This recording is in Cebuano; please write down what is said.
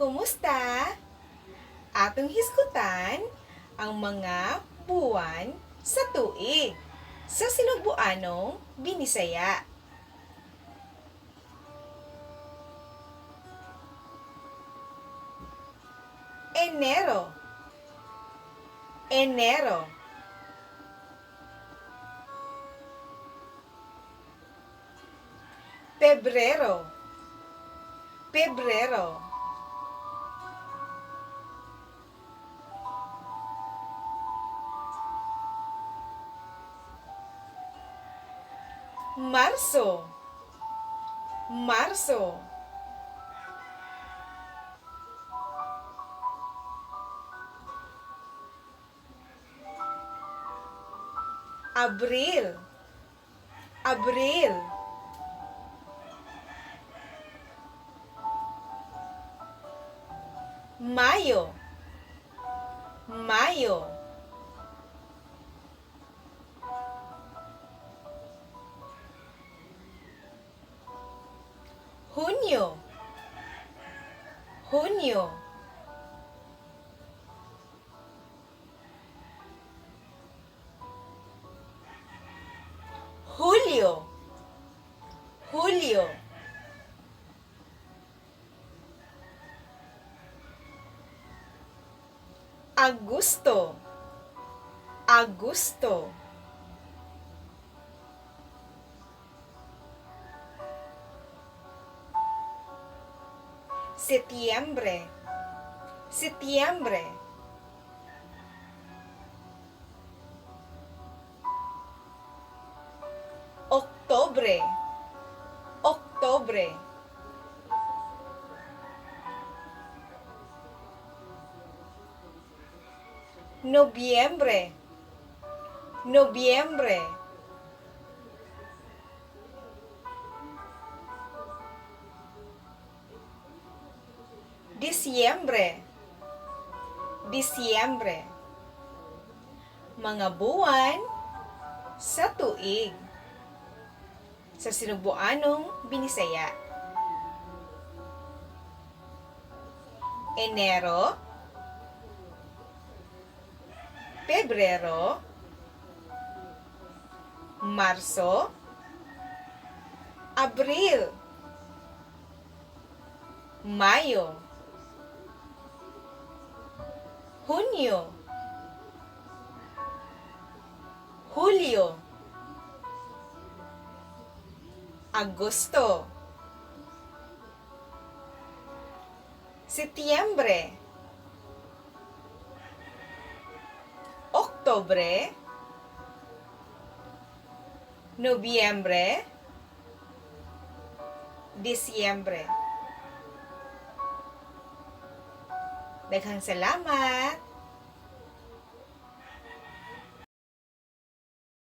Kumusta? Atong hisgutan ang mga buwan sa tuig sa Sinugbuanong Binisaya. Enero. Enero. Pebrero. Pebrero. Marso. Marso. Abril. Abril. Mayo. Mayo. Hunyo. Hunyo. Hulyo. Hulyo. Agosto. Agosto. Setyembre. Setyembre. Oktubre. Oktubre. Nobyembre. Nobyembre. Disyembre. Disyembre. Mga buwan sa tuig sa Sinugbuanong Binisaya. Enero, Pebrero, Marso, Abril, Mayo, Hunyo, Hulyo, Agosto, Setyembre, Oktubre, Nobyembre, Disyembre. Daghang salamat!